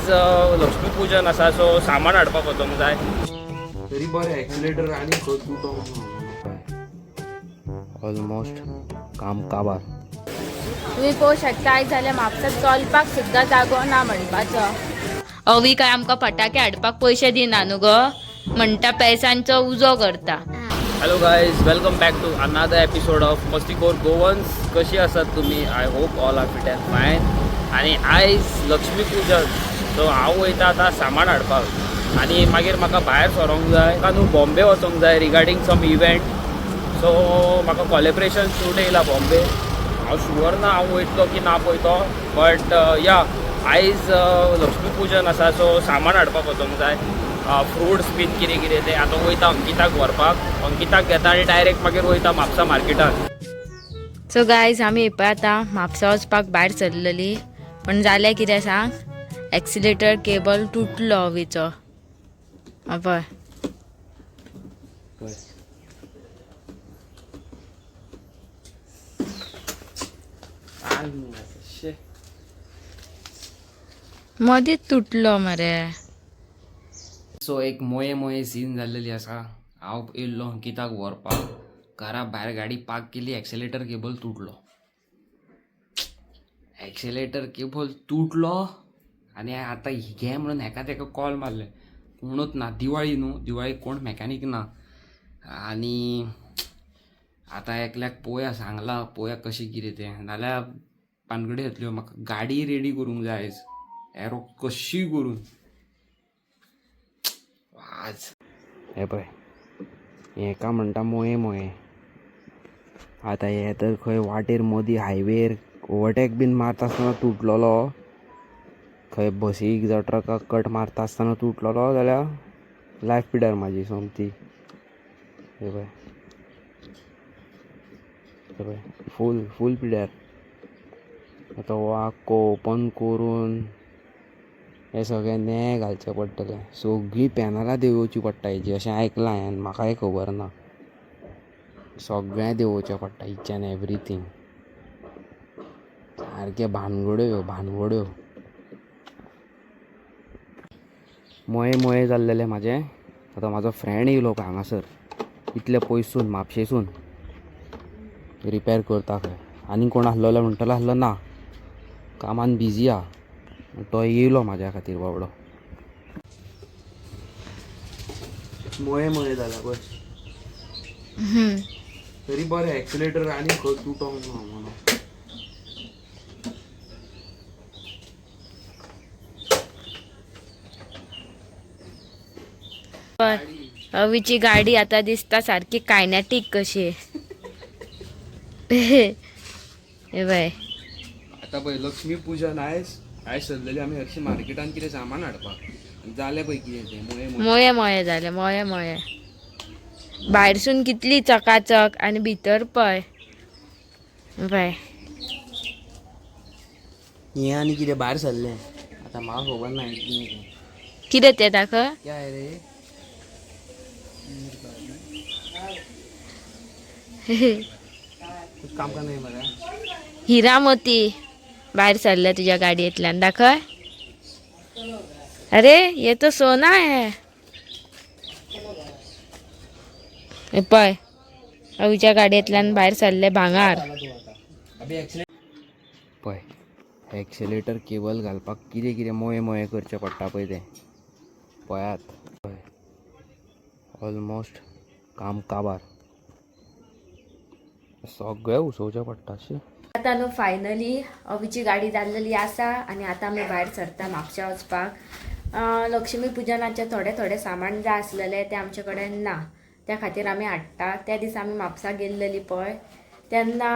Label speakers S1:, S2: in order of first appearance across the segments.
S1: आयज लक्ष्मी पूजन आसा, सो सामान हाडपाक वचोंक जाय.
S2: तरी बरें एक्सिलेटर आनी खंय तुटोंक ना.
S3: ऑलमोस्ट काम काबार.
S4: तुम्ही पळोवंक शकता, आयज जाल्यार म्हापसा चलपाक सुद्दां जागो ना म्हणपाचो. अवी काय आमकां फटाके हाडपाक पयशे दिना न्हू गो, म्हणटा पैशांचो उजो करता.
S1: Hello guys, welcome back to another episode of Mastikoar Goans. कशी आसात तुमी? I hope all are fit and fine. आनी आयज लक्ष्मी पूजन, सो हांव वयता आतां सामान हाडपाक आनी मागीर म्हाका भायर सरोंक जाय. म्हाका न्हू बॉम्बे वचोंक जाय रिगार्डींग सम इव्हेंट. सो म्हाका कॉलेब्रेशन शूट येयला बॉम्बे. हांव शुअर ना हांव वयतलो की ना पळय तो, बट या, आयज लक्ष्मी पूजन आसा, सो सामान हाडपाक वचोंक जाय, फ्रुट्स बीन कितें कितें तें. आतां वयता अंकिताक व्हरपाक, अंकिताक घेता आनी डायरेक्ट मागीर वयता म्हापसा मार्केटान.
S4: सो गायज, आमी पळय आतां म्हापसा वचपाक भायर सरलेली, पण जालें कितें सांग, एक्सिलेटर केबल तुटलो अवीचो. पळय. मदींच तुटलो मरे.
S2: सो एक मोये मोये सीन जाल्लेली आसा. हांव येयल्लो अंकिताक व्हरपाक, घरा भायर गाडी पार्क केली, एक्सेलेटर केबल तुटलो. एक्सेलेटर केबल तुटलो आनी आतां घे म्हणून हेका तेका कॉल मारले, कोणूच ना. दिवाळी न्हू, दिवाळी कोण मॅकॅनीक ना. आनी आतां एकल्याक पोया सांगलां, पोया कशें कितें तें, नाल्यार पानगडी जातल्यो. म्हाका गाडी रेडी करूंक जाय आयज, एरो कशी करून आज.
S3: हे पळय, हेका म्हणटा मोये मोये. आतां हे तर खंय वाटेर मदीं हायवेर ओवरटेक बीन मारता आसतना तुटलोलो, खंय बसीक जावं ट्रकाक कट मारता आसतना तुटलोलो जाल्यार लायफ पिड्यार म्हाजी सोमती. हे पळय, हे पळय, फूल फूल पिड्यार. आतां हो आख्खो ओपन करून हे सगळें नें घालचें पडटलें. सगळीं पॅनलां देंवोवची पडटा हेजी, अशें आयकलां हांवें, म्हाकाय खबर ना. सगळें देंवोवचें पडटा, इच एन्ड एवरीथींग. सारकें भानगड्यो ह्यो भानगड्यो. मोये मोये जाल्लेलें म्हाजें. आतां म्हाजो फ्रेंड येयलो पळय हांगासर इतले पयसून, म्हापशेसून, रिपेर करता खंय. आनी कोण आसलेलो म्हणटलो आसलो ना, कामान बिजी आहा. तो येयलो म्हाज्या खातीर बाबडो.
S2: मोये मोये जाला पळय. तरी बरें एक्सिलेटर आनी खंय तुटोंक ना म्हणून.
S4: अवीची गाडी आता दिसता सारखी कायनॅटीक कशी. हे बाय.
S2: आतां पळय, लक्ष्मी पूजन आयज. आयज सरलेली आमी हरशीं मार्केटान कितें सामान हाडपाक, जालें पळय कितें तें, मोये मोये.
S4: मोये मोये जाले, मोये मोये. भायरसून कितली चकाचक आनी भितर पळय बाय.
S3: हें आनी कितें भायर सरलें आतां म्हाका खबर ना कितें तें.
S4: कितें तें दाखय.
S3: क्या है रे? कुछ काम का नाही मरे.
S4: हिरा मोती भायर सरल्या तुझ्या गाडयेंतल्यान, दाखय. अरे, ये तो सोना है. हे पळय, अवीच्या गाडयेंतल्यान भायर सरले भांगार.
S3: पळय, एक्सेलेटर केबल घालपाक कितें कितें मोये मोये करचें पडटा पळय तें पळयात. पळय, ऑलमोस्ट काम काबार. सगळें उसोवचें पडटा शी.
S4: आतां न्हू फायनली अवीची गाडी जाल्लेली आसा आनी आतां आमी भायर सरता म्हापशा वचपाक. लक्ष्मी पुजनाचें थोडे थोडे सामान जाय आसलेलें, तें आमचे कडेन ना, त्या खातीर आमी हाडटा. त्या दिसा आमी म्हापसा गेल्लेली पळय, तेन्ना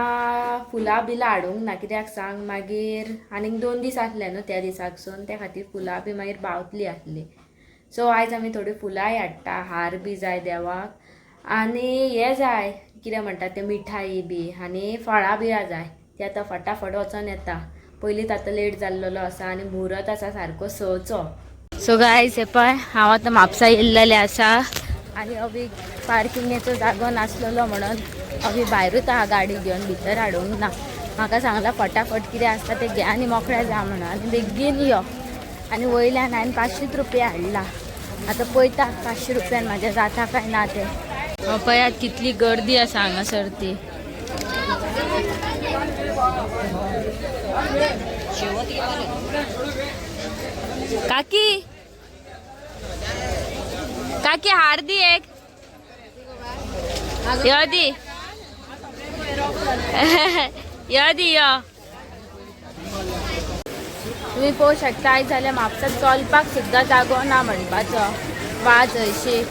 S4: फुलां बिलां हाडूंक ना. कित्याक सांग, मागीर आनीक 2 दीस आसले न्हू त्या दिसाकसून, त्या खातीर फुलां बी मागीर बावतली आसली. सो आयज आमी थोडी फुलांय हाडटा, हार बी जाय देवाक आनी हें जाय, कितें म्हणटा तें, मिठाई बी आनी फळां बिळां जाय. ती आतां फटाफट वचोन येता. पयलींच आतां लेट जाल्लेलो आसा आनी म्हुर्त आसा सारको 6चो. सो गायज, हे पळय, हांव आतां म्हापसा येयल्लेलें आसा आनी अवी पार्किंगेचो जागो नासलेलो म्हणून अवी भायरूच आहा गाडी घेवन, भितर हाडूंक ना. म्हाका सांगलां फटाफट कितें आसता तें घे आनी मोकळें जा म्हणून आनी बेगीन यो. आनी वयल्यान हांवें 500 रुपया हाडला. आतां पळयता 500 रुपयान म्हाजें जाता काय ना तें. पळयात कितली गर्दी आसा हांगासर ती. काकी काकी हार दी एक, यो दी यो दी यो. तुम्ही पळोवंक शकता आयज जाल्यार म्हापसा चलपाक सुद्दां जागो ना म्हणपाचो. वाज हरशी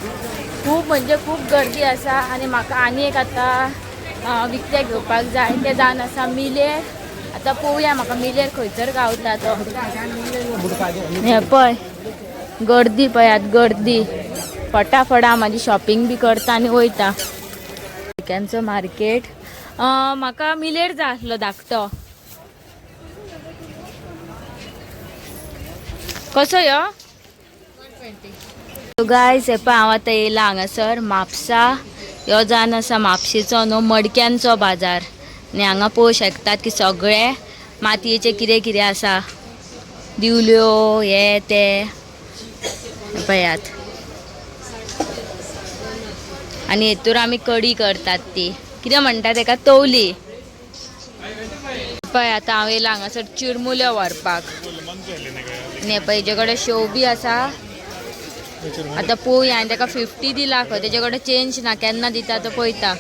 S4: खूब म्हणजे खूब गर्दी आसा. आनी म्हाका आनी एक आतां विकतें घेवपाक जाय तें जावन आसा मिलेर. आतां पळोवया म्हाका मिलेर खंयसर गावता तो. हें पळय गर्दी पळयात गर्दी. फटाफटा म्हाजी शॉपिंग बी करता आनी वयता. चिकनचो मार्केट. म्हाका मिलेर जाय आसलो धाकटो. कसो यो गायज? हे पळय हांव आतां येयलां हांगासर म्हापसा. ह्यो जावन आसा म्हापशेचो न्हू मडक्यांचो बाजार. आनी हांगा पळोवंक शकतात की सगळे मातयेचे कितें कितें आसा, दिवल्यो हे ते पळयात. आनी हेतूर आमी कडी करतात ती कितें म्हणटा तेका, तवली. पळय आतां हांव येयलां हांगासर चिरमुल्यो व्हरपाक. आनी पळय हेजे कडेन शेव बी आसा. आतां पळोवया. हांवें तेका 50 दिला खंय, तेजे कडेन चेंज ना, केन्ना दिता तो पळयता.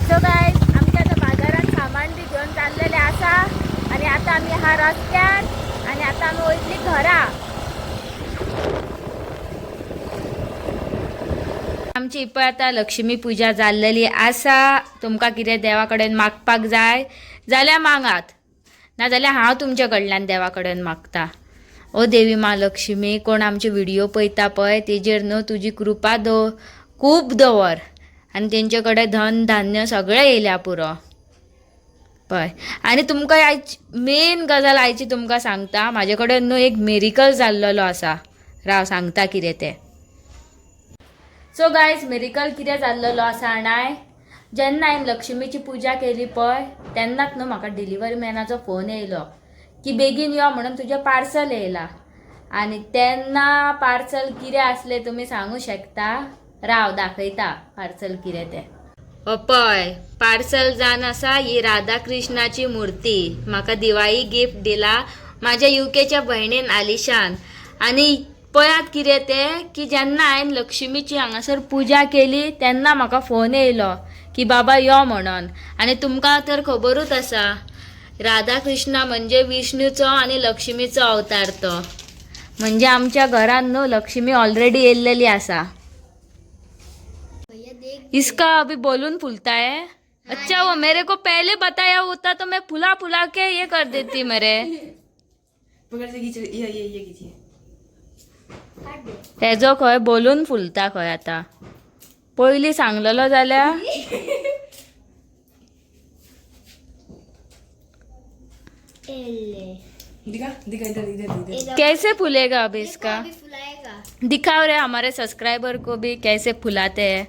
S4: सो गायज आमच्या आतां बाजारान सामान बी घेवन चाललेलें आसा. आनी आतां आमी आहा रस्त्यार आनी आतां आमी वयतली घरा. आमची पळय आतां लक्ष्मी पुजा जाल्लेली आसा. तुमकां कितें देवा कडेन मागपाक जाय जाल्यार मागात, नाजाल्यार हांव तुमच्या कडल्यान देवा कडेन मागता. ओ देवी मां लक्ष्मी, कोण आमचे व्हिडियो पळयता पळय तेजेर न्हू तुजी कृपा खूब दवर आनी तेंचे कडेन धन धान्य सगळें येयल्या पुरो. पळय आनी तुमकां आयज मेन गजाल आयची तुमकां सांगता, म्हाजे कडेन न्हू एक मिरिकल जाल्लेलो आसा. राव सांगता कितें तें. सो गायज मिरिकल कितें जाल्लेलो आसा जाणाय, जेन्ना हांवें लक्ष्मीची पुजा केली पळय तेन्नाच न्हू म्हाका डिलिव्हरी मॅनाचो फोन येयलो की बेगीन यो म्हणून तुजें पार्सल येयला. आनी तेन्ना पार्सल कितें आसलें तुमी सांगू शकता? राव दाखयता पार्सल कितें तें. पळय पार्सल जावन आसा ही राधा कृष्णाची मूर्ती. म्हाका दिवाळी गिफ्ट दिला म्हाज्या युकेच्या भयणीन आलिशान. आनी पळयात कितें तें की जेन्ना हांवें लक्ष्मीची हांगासर पुजा केली तेन्ना म्हाका फोन येयलो की बाबा यो म्हणून. आनी तुमकां तर खबरूच आसा राधा कृष्णा म्हणजे विष्णूचो आनी लक्ष्मीचो अवतार तो. म्हणजे आमच्या घरान न्हू लक्ष्मी ऑलरेडी येयल्लेली आसा. इसका अभी बोलून फुलता है. अच्छा वो मेरे को पहले बताया होता तो मैं फुला फुला के ये कर देती मेरे. तेजो खंय बोलून फुलता खंय आता. पयली सांगलेलो जाल्यार कैसे फूलेगा अभी इसका? दिखाओ रे हमारे सब्सक्राइबर को भी कैसे फुलाते हैं.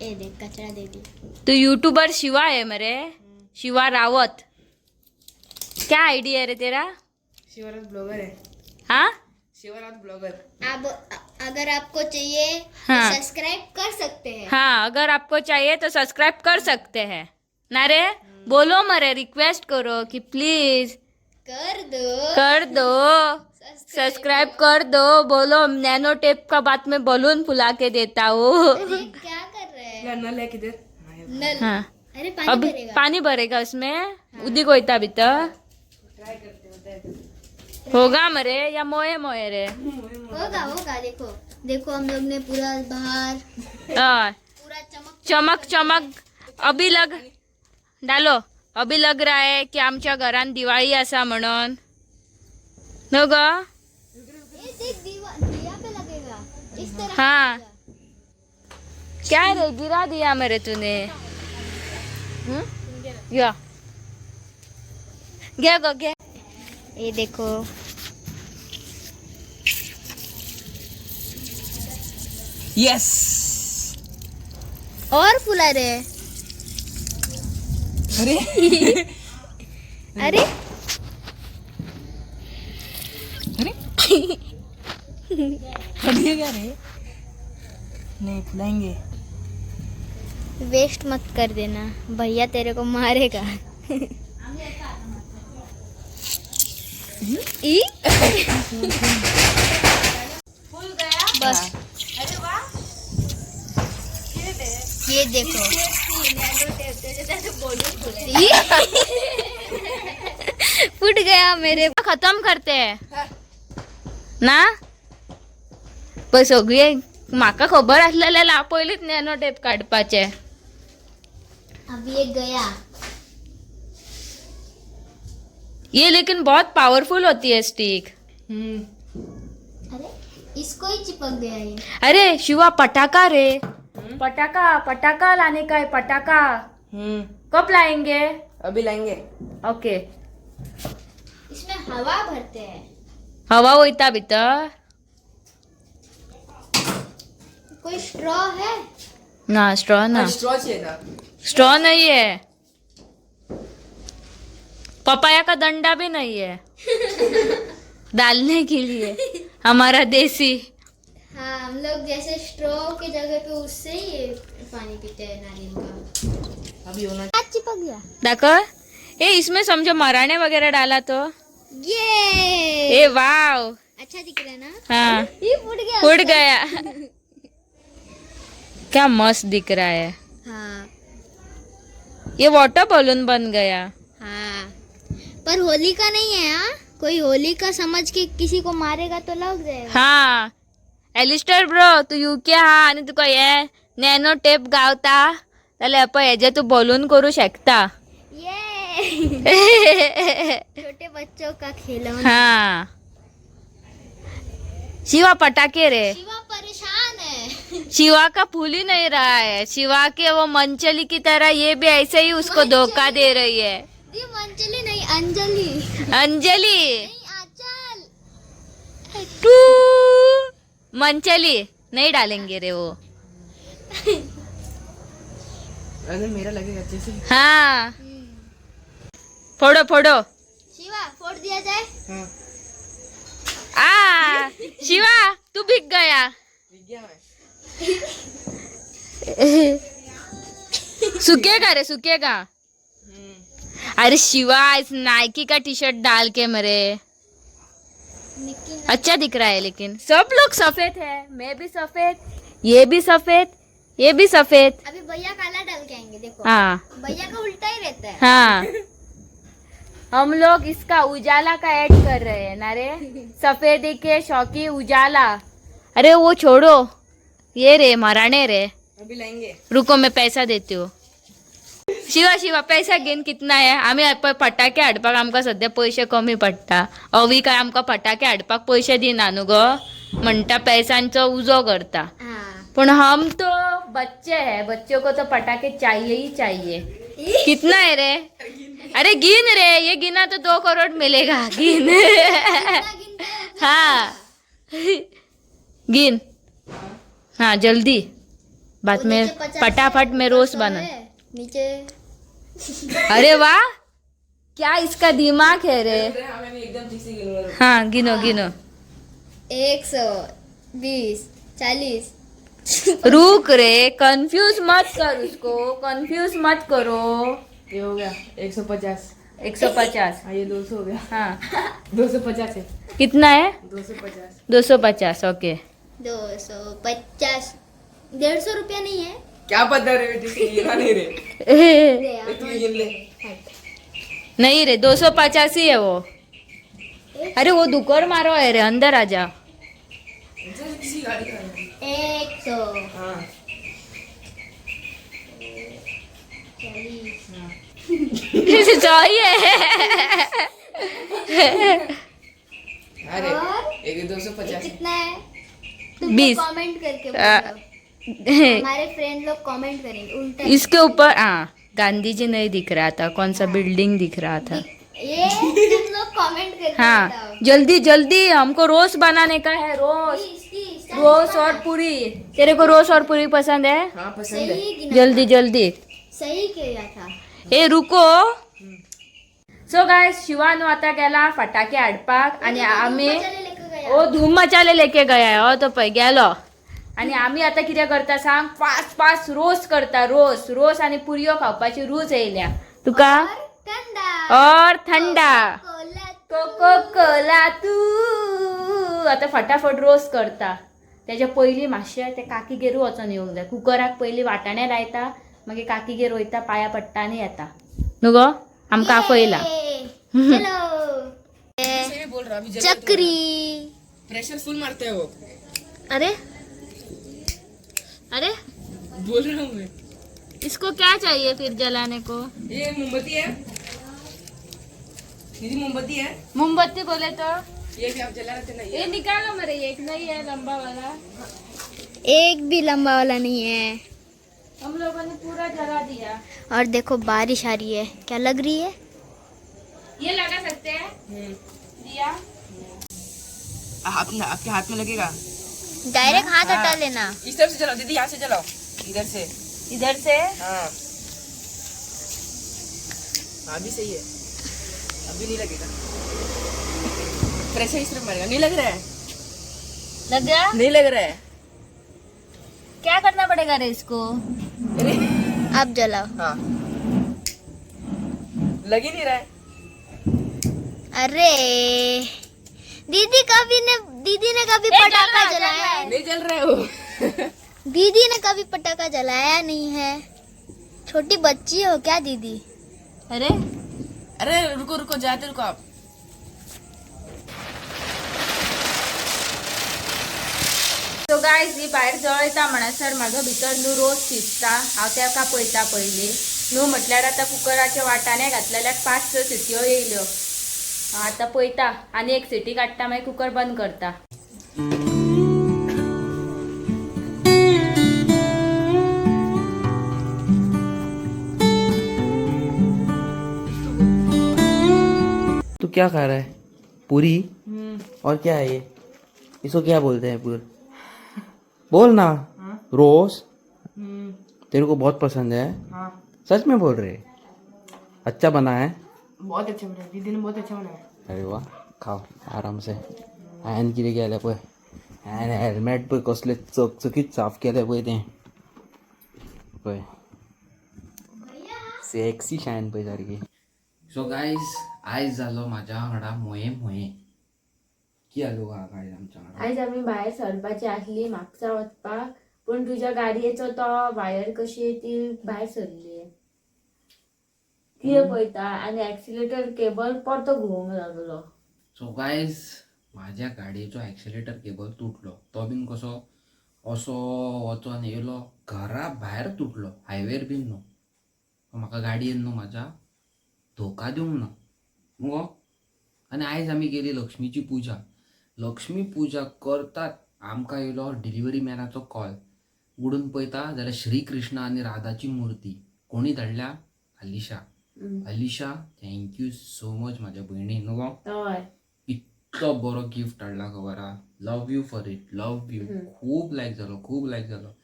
S5: ए देख कचरा दे दी.
S4: तो यूट्यूबर शिवा है मेरे, शिवा रावत. क्या आइडिया है रे तेरा?
S6: शिवराज ब्लॉगर है.
S4: हाँ
S6: शिवराज ब्लॉगर.
S5: आप अगर आपको चाहिए
S4: हाँ।
S5: तो सब्सक्राइब कर सकते हैं.
S4: हाँ अगर आपको चाहिए तो सब्सक्राइब कर सकते हैं ना रे. बोलो मरे, रिक्वेस्ट करो कि प्लीज
S5: कर दो,
S4: कर दो, सब्सक्राइब कर दो. बोलो नैनो टेप का बात में बलून फुला के देता हूँ.
S5: अरे क्या कर रहे हैं?
S6: नल है किधर?
S5: नल.
S4: हाँ
S5: अरे पानी
S4: अभी
S5: भरेगा.
S4: पानी भरेगा उसमें. उदी कोयता भीतर होगा मरे या मोए मोए रे?
S5: होगा होगा, देखो देखो हम लोग ने पूरा बाहर
S4: हाँ,
S5: पूरा चमक
S4: चमक चमक अभी लग डालो. अभी लग रहा है की आमच्या घरान दिवाळी आसा म्हणून न्हू गो?
S5: ये देख दिया पे लगेगा इस तरह.
S4: हाँ क्या रे गिरा दिया मेरे तूने. या घे गो घे.
S5: ये देखो
S2: येस
S5: और फुला रे.
S6: अरे
S5: अरे
S6: अरे फट गया क्या रे? नहीं फुलाएंगे।
S5: वेस्ट मत कर देना, भैया तेरे को मारेगा। ई? बस ये देखो। ई? फूट गया मेरे।
S4: खतम करते हैं ना पळय सगळे म्हाका खबर आसलेलें पयलींच नॅनो टेप काडपाचें।
S5: अब ये गया।
S4: ये लेकिन बहुत पावरफुल होती है स्टिक।
S5: अरे इसको ही चिपक गया ये।
S4: अरे शिवा पटाखा रे, पटाखा पटाखा लाने का है, पटाखा कब लाएंगे?
S6: अभी लाएंगे।
S4: ओके।
S5: इसमें हवा भरते हैं।
S4: हवा वयता भितर।
S5: कोई स्ट्रॉ है?
S4: ना स्ट्रॉ ना,
S6: स्ट्रॉ चाहिए था।
S4: स्ट्रॉ नहीं है, पपाया का डंडा भी नहीं है डालने के लिए हमारा देसी।
S5: हाँ हम लोग जैसे स्ट्रॉ के जगह पे उससे ही ये पानी पीते हैं नारियल का।
S6: अभी होना।
S5: हाथ चिपक गया।
S4: दाखव ए, इसमें समझो मराने वगैरह डाला तो।
S5: ये
S4: ए वाव,
S5: अच्छा दिख रहा है ना?
S4: हाँ
S5: ये फूट गया।
S4: फूट गया। क्या मस्त दिख रहा है।
S5: हाँ
S4: ये वाटर बलून बन गया।
S5: हाँ पर होली का नहीं है। हाँ कोई होली का समझ के किसी को मारेगा तो लग जाएगा।
S4: हाँ एलिस्टर ब्रो, तू युके हा आणि तुका हे नॅनो टेप गावता जाल्यार पळय हेजे तू बलून करू शकता।
S5: ये छोटे बच्चों का खिलौना।
S4: हाँ शिवा पटाखे रे।
S5: शिवा परेशान है।
S4: शिवा का फूल ही नहीं रहा है। शिवा के वो मंचली की तरह ये भी ऐसे ही उसको धोखा दे रही है।
S5: दी मंचली नहीं, अंजलि।
S4: अंजलि
S5: नहीं आंचल।
S4: टू मंचली नहीं डालेंगे रे वो।
S6: अरे मेरा लगेगा अच्छे से।
S4: हाँ फोड़ो फोड़ो।
S5: शिवा फोड़ दिया जाए।
S6: हाँ
S4: आ शिवा तू भीग गया।
S6: भीग गया मैं।
S4: सुकेगा रे सुकेगा। अरे शिवा इस नाइकी का टी शर्ट डाल के मेरे
S5: निक्की।
S4: अच्छा दिख रहा है, लेकिन सब लोग सफेद है, मैं भी सफेद, ये भी सफेद, ये भी सफेद।
S5: अभी भैया काला डाल के आएंगे देखो।
S4: हाँ
S5: भैया का उल्टा ही रहता है।
S4: हाँ हम लोग इसका उजाला का ऐड कर रहे हैं ना रे, सफेदी के शौकी उजाला। अरे वो छोड़ो, ये रे मराने रे।
S6: अभी लाएंगे।
S4: रुको मैं पैसा देती हूँ। शिवा शिवा पैसा घेन कितना है? आमी पळय फटाके हाडपाक आमकां सद्या पयशे कमी पडटा। अवी काय आमकां फटाके हाडपाक पयशे दिना न्हू गो, म्हणटा पैशांचो उजो करता।
S5: हाँ
S4: पण हम तो बच्चे हैं, बच्चों को तो पटाखे चाहिए ही चाहिए। कितना है रे? अरे गिन रे, ये गिना तो 2 करोड़ मिलेगा। गिन। हाँ गिन, हाँ जल्दी, बाद
S5: वो
S4: में
S5: नीचे 50
S4: फटाफट
S5: है,
S4: में
S5: ऊपर
S4: रोज
S5: 100
S4: बना।
S5: है, नीचे।
S4: अरे वाह क्या इसका दिमाग है रे।
S6: हाँ मैं भी एकदम ठीक से गिनूंगा।
S4: हाँ गिनो गिनो।
S5: 120 40।
S4: रुक रे, कंफ्यूज मत कर उसको, कंफ्यूज मत करो।
S6: ये हो गया 150।
S4: 150।
S6: हाँ ये 200 हो गया।
S4: हाँ
S6: 250 है।
S4: कितना है?
S6: 250।
S4: 250। ओके
S5: 250। 150 रुपया नहीं है।
S6: क्या पता रे बेटी से गिना नहीं रे।
S5: दे
S6: ए, तू ही गिन ले।
S4: नहीं रे 250 ही है वो। अरे वो दुकर मारो है रे, अंदर आ जा।
S6: किसी गाड़ी का है।
S5: 100
S6: हाँ
S5: 40।
S4: चाहिए।
S6: अरे
S5: और?
S6: एक 250।
S5: कितना है तुम
S4: 20।
S5: कमेंट करके
S4: आ,
S5: बोलो। हमारे फ्रेंड लोग कमेंट करेंगे उल्टा।
S4: इसके ऊपर हाँ गांधी जी नहीं दिख रहा था, कौन सा बिल्डिंग दिख रहा था।
S5: ये तुम लोग कमेंट करके
S4: हाँ
S5: बताओ।
S4: जल्दी जल्दी, हमको रोज बनाने का है, रोज
S5: 20 30
S4: रोज और पूरी। तेरे को रोज और पूरी पसंद है?
S6: हाँ पसंद है।
S5: सही गिना।
S4: जल्दी जल्दी।
S5: सही किया था।
S4: ए रुको। सो गायज, शिवा न्हू आतां गेला फटाके हाडपाक आनी आमी
S5: चले लेके गया।
S4: ओ धूम मचाले लेके गया हो तो पळय गेलो। आनी आमी आतां कितें करता सांग, फास्ट फास्ट रोस करता, रोस रोस आनी पुरयो खावपाची रूच येयल्या तुका।
S5: ठंडा
S4: और थंडा
S5: कोला।
S4: कोको कोला तू। आतां फटाफट रोस करता। तेज्या पयलीं मातशें ते काकीगेरू वचोन येवंक जाय। कुकराक पयलीं वाटाणे लायता, मागीर काकीगेर वयता, पांया पडटा आनी येता न्हू गो। आमकां आपयला।
S5: ये, चलो चक्री।
S6: प्रेशर फुल मारते हैं वो।
S5: अरे अरे,
S6: बोल रहा हूँ मैं।
S5: इसको क्या चाहिए फिर जलाने को?
S6: ये मोमबत्ती है दीदी, मोमबत्ती है।
S4: मोमबत्ती बोले तो
S6: ये भी आप जला रहे थे ना ये।
S4: ये निकालो मेरे, एक नहीं है लंबा वाला।
S5: एक भी लंबा वाला नहीं है।
S4: हम लोगों ने पूरा जला दिया।
S5: और देखो बारिश आ रही है, क्या लग रही है?
S4: ये लगा सकते हैं दिया।
S6: आप ना, आपके हाथ में लगेगा।
S5: डायरेक्ट हाथ हटा लेना।
S6: इस तरफ से जलाओ दीदी, यहाँ से जलाओ, इधर से।
S4: इधर से।
S6: हाँ हाँ, अभी सही है, अभी नहीं लगेगा। प्रेशर इस तरफ मारेगा। नहीं लग रहा है।
S5: लग गया।
S6: नहीं लग रहा है।
S5: क्या करना पड़ेगा रे इसको?
S6: अरे।
S5: अब जलाओ।
S6: हाँ, लग ही नहीं रहा है।
S5: अरे दीदी, कभी ने दीदी ने कभी पटाखा जलाया है?
S6: नहीं जल रहा है वो।
S5: दीदी ने कभी पटाखा जलाया नहीं है। छोटी बच्ची हो क्या दीदी? अरे।
S6: अरे रुको रुको, जाते रुको आप।
S4: सो गायज, ही भायर जळयता म्हणसर म्हाजो भितर न्हू रोस शिजता, हांव तेका पळयता पयलीं न्हू। म्हटल्यार आतां कुकराचे वाटाणे घातलेल्याक 5-6 सिटयो येयल्यो। आतां पळयता आनी एक सिटी काडटा, मागीर कुकर बंद करता।
S3: तू क्या खा रहा है? पूरी और क्या है ये? इसको क्या बोलते हैं? पूर बोल ना। रोज तेरे को बहुत पसंद है। सच में बोल रहे? अच्छा बना है?
S6: बहुत अच्छा बनाया दीदी ने, बहुत अच्छा बनाया।
S3: अरे वा, खाओ आराम से। हांवें कितें केलें पळय, हांवें हेल्मेट पळय कसलें चकचकीत साफ केलें पळय तें पळय, सेक्सी शायन पळय सारकी। सो गायज, आयज जालो म्हाज्या वांगडा मोये मोये। कितें जालो गायज आमच्या वांगडा?
S4: आयज आमी भायर सरपाची आसली म्हापसा वचपाक, पूण तुज्या गाडयेचो तो वायर कशी ती भायर सरली कितें पळयता आनी एक्सिलेटर केबल परतो घुवोंक लागलो।
S2: सो गायज, म्हाज्या गाडयेचो एक्सिलेटर केबल तुटलो, तो बीन कसो असो वचोन येयलो घरा भायर तुटलो, हायवेर बीन न्हू। म्हाका गाडयेन न्हू म्हाज्या धोका दिवंक ना मुगो। आनी आयज आमी केली लक्ष्मीची पुजा। लक्ष्मी पुजा करतात आमकां येयलो डिलिव्हरी मॅनाचो कॉल। उडून पळयता जाल्यार श्री कृष्ण आनी राधाची मुर्ती कोणी धाडल्या? Alisha. Alisha, thank you so much म्हाज्या भयणी न्हू गो।
S4: हय।
S2: इतलो बरो गिफ्ट हाडला खबर आहा। Love you for it, love you. खूब लायक जालो, खूब लायक जालो।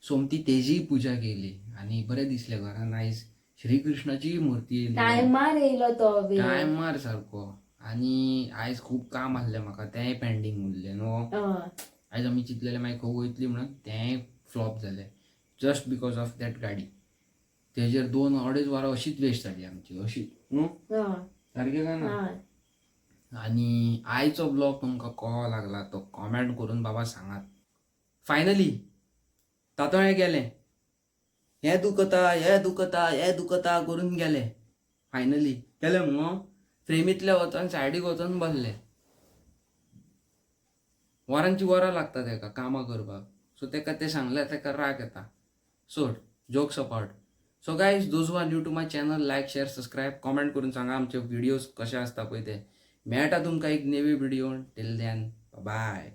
S2: सोमती तेजीय पुजा केली आनी बरें दिसलें घरान आयज श्री कृष्णाची मुर्ती येयली।
S4: टायमार येयलो तो बी।
S2: टायमार सारको। आनी आयज खूब काम आसलें म्हाका, तेंय पेंडींग उरलें न्हू।
S4: हय।
S2: आयज आमी चिंतलेलें मागीर खंय वयतली म्हणून, तेंय फ्लॉप जालें जस्ट because of that गाडी। तेजेर 2-2.5 वरां अशीच वेस्ट जाली आमची, अशीच न्हू।
S4: हय।
S2: सारकें काय ना?
S4: हय।
S2: आनी आयचो ब्लॉग तुमकां कसो लागला तो कॉमेंट करून बाबा सांगात। फायनली तातोळें गेलें, हें दुखता हें दुखता हें दुखता करून गेलें। फायनली गेलें मुगो, फ्रेमींतले वचोन सायडीक वचोन बसलें। वरांची वरां लागता तेका कामां करपाक, सो तेका तें सांगल्यार तेका राग येता। सोड, jokes apart. So guys, those who are new to my channel, like, share, subscribe, comment करून सांगा आमचे व्हिडिओज कशे आसता पळय ते। मेळटा तुमकां एक नवी व्हिडिओ। Till then, bye.